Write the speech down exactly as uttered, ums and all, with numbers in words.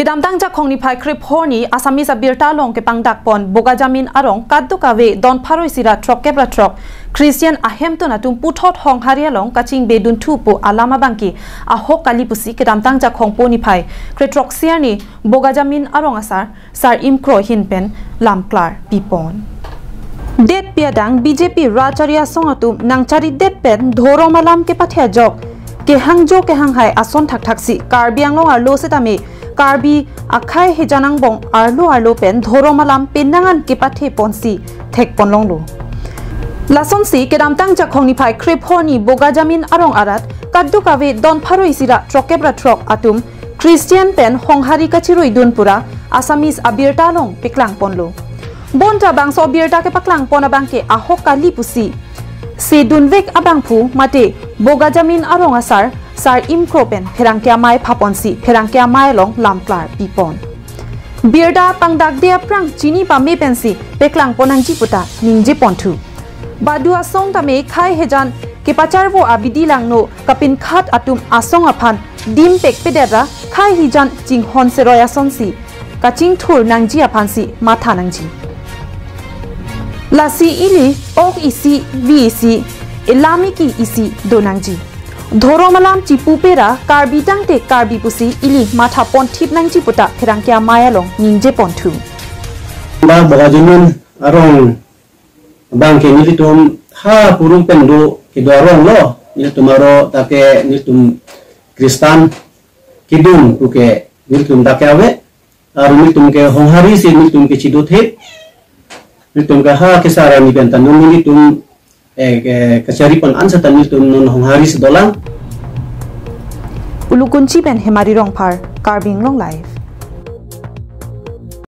Kedamtang Jakhong niphai krepho arni Assamese abirta along kepangdak pon Bogajamin arong kadokave don pharo isi ra throkkep ra throk Christian ahemtun atum puthot Honghari along kachingbe dunthu pu alam abangke ahok kali pusi kedamtang Jakhong po niphai krethrok isi arni Bogajamin arong asar Sar Imkro ahin pen lamklar pipon. Detpi adang B J P rachari asong atum nangcharidet pen dhorom alam kepathe ajok kehangjo kehanghai ason thakthak si Karbi Anglong arlo setame Karbi akhai hejan angbong arlo arlo pen dhorom alam penang an kepathe ponsi thek ponlonglo. Lasonsi kedamtang Jakhong niphai krepho arni Bogajamin arong arat kadokave don pharo isi ra throkkep ra throk atum Christian pen Honghari kachirui dun pura Assamese abirta along peklang ponlo. Bonta bangso abirta kepaklang pon abangke ahok kali pusi sedunvek abangphu mate Bogajamin arong asar Sar Imkro pen pherangke amei phaponsi pherangke amei along lamklar pipon. Birta pangdakde aphrang chini pame pensi peklang pon nangji puta ningje ponthu. Badu asong tame khei hejan kepacharvo abidi langno kapinkhat atum asong aphan dimpek pedet ra khei hejan chinghon seroi asonsi kachingthur nangji aphansi matha nangji. Lasi ili ok isi, vi isi, ilamiki isi do nangji. Dhorom alam chipu pera Karbi tangte Karbi pusi ili matha pon thip nangji puta pherangke amei along ningje ponthu. Ba Bogajamin arong abangke nelitum ha purung pen do kedo arong lo, nelitum aro take nelitum Kristan kedun puke nelitum take ave, aru nelitum ke Honghari si nelitum ke chido thip, nelitum ke ha kesar arni pen ta non nelitum eh, ke kachari pon an seta nelitum non Honghari si dolang. Ulukunchi pen Hemari Rongphar, Karbi Anglong Live.